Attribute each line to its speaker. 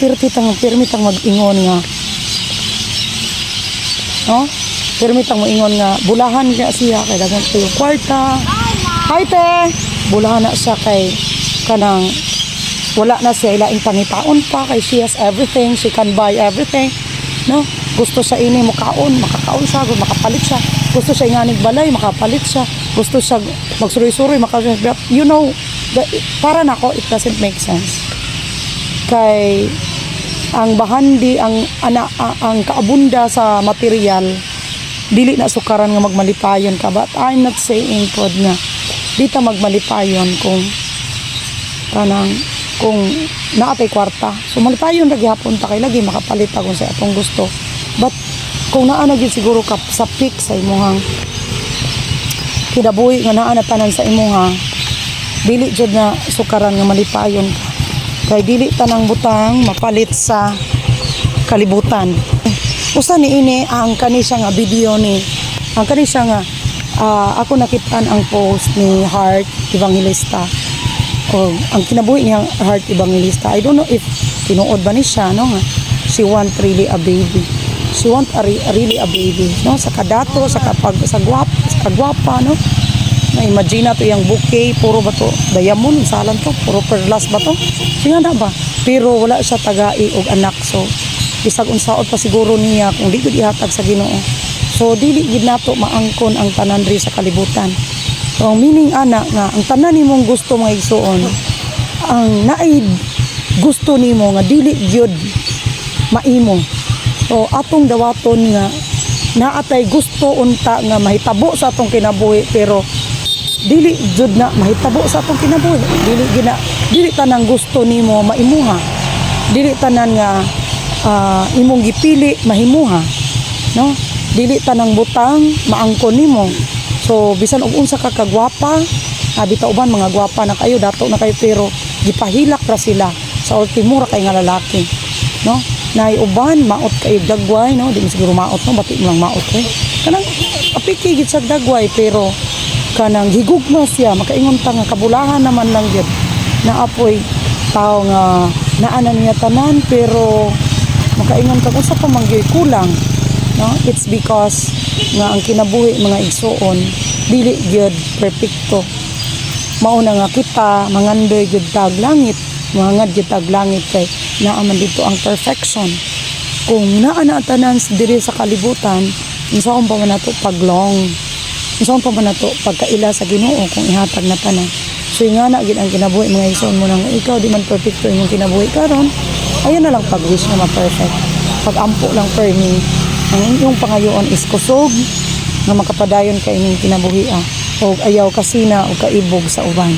Speaker 1: Pirmi tang mag-ingon nga, no? Pirmi tang moingon nga bulahan ka siya kay daghan kayo kwarta. Hi, te. Bulahan na siya kay kanang wala na siya ilaing pangitaon pa kay she has everything, she can buy everything. No? Gusto siya ini mukaon, makakaon siya, makapalit siya. Gusto siya inganig balay, makapalit siya. Gusto siya magsuroy-suroy, para nako, it doesn't make sense. Kay ang bahandi ang ana ang kaabunda sa material, dili na sukaran nga magmalipayon ka. But I'm not saying pod nga di ta magmalipayon kung kanang kung naa tay kwarta. So malipayon ra gihapon ta kay lagi makapalit ta kung sa atong gusto. But kung naa na gyud siguro ka sa peak sa imong kinabuhi nga naa na tanan sa imuha, dili jud na sukaran nga malipayon ka kay dili tanang butang mapalit sa kalibutan. Usa ni ini ang kani siya nga video ni ang kani siya nga ako nakitaan ang post ni Heart Evangelista o ang kinabuhi niya, Heart Evangelista. I don't know if tinuod ba ni siya, no, nga she want really a baby. She want really a baby, no, sa kadato, sa kapag sa gwap sa kagwapa, no? Na imagine na to yung bouquet, puro ba to diamond, salan to, puro perlas ba to? Siya na ba, pero wala siya tagai og anak. So bisag unsaon pa siguro niya kung di gud ihatag sa Ginoo. So dili gid nato maangkon ang tanan diri sa kalibutan. So ang meaning ana nga ang tanan nimong gusto, mga igsuon, ang naay gusto nimo nga dili gyud maimo. So atong dawaton nga naatay gusto unta nga mahitabo sa atong kinabuhi, pero dili jud na mahitabo sa atong kinabuhi. Dili gina, dili tanang gusto nimo maimuha. Dili tanan nga imong gipili mahimuha, no? Dili tanang butang maangkon nimo. So bisan og unsa ka kagwapa, bitaw uban mga gwapa na kayo, dato na kayo, pero gipahilak ra sila sa ultimo ra kay nga lalaki, no? Nay uban maot kayo dagway, no? Di mo siguro maot, no? Bati mo lang maot eh. Kanang apiki gid sa dagway, pero kanang higugma siya, makaingon ta nga kabulahan naman lang gyud na apoy tao nga naa na niya tanan, pero makaingon ka unsa pa man gyud kulang, no? It's because nga ang kinabuhi, mga igsuon, dili gyud perpekto. Mao na nga kita mangandoy gyud tag langit, mangad gyud tag langit kay naa man dito ang perfection. Kung naa na ang tanan diri sa kalibutan, unsaon pa man nato paglong, unsaon pa man nato pagkaila sa Ginoo kung ihatag na tanan? So nga na gid ang kinabuhi, mga igsoon mo, nang ikaw di man perpekto imong kinabuhi karon, ayun na lang pag-wish nga ma-perfect. Pag-ampo lang permi ang inyong pangayoon is kusog nga makapadayon ka ining kinabuhi og ayaw kasina o kaibog sa uban.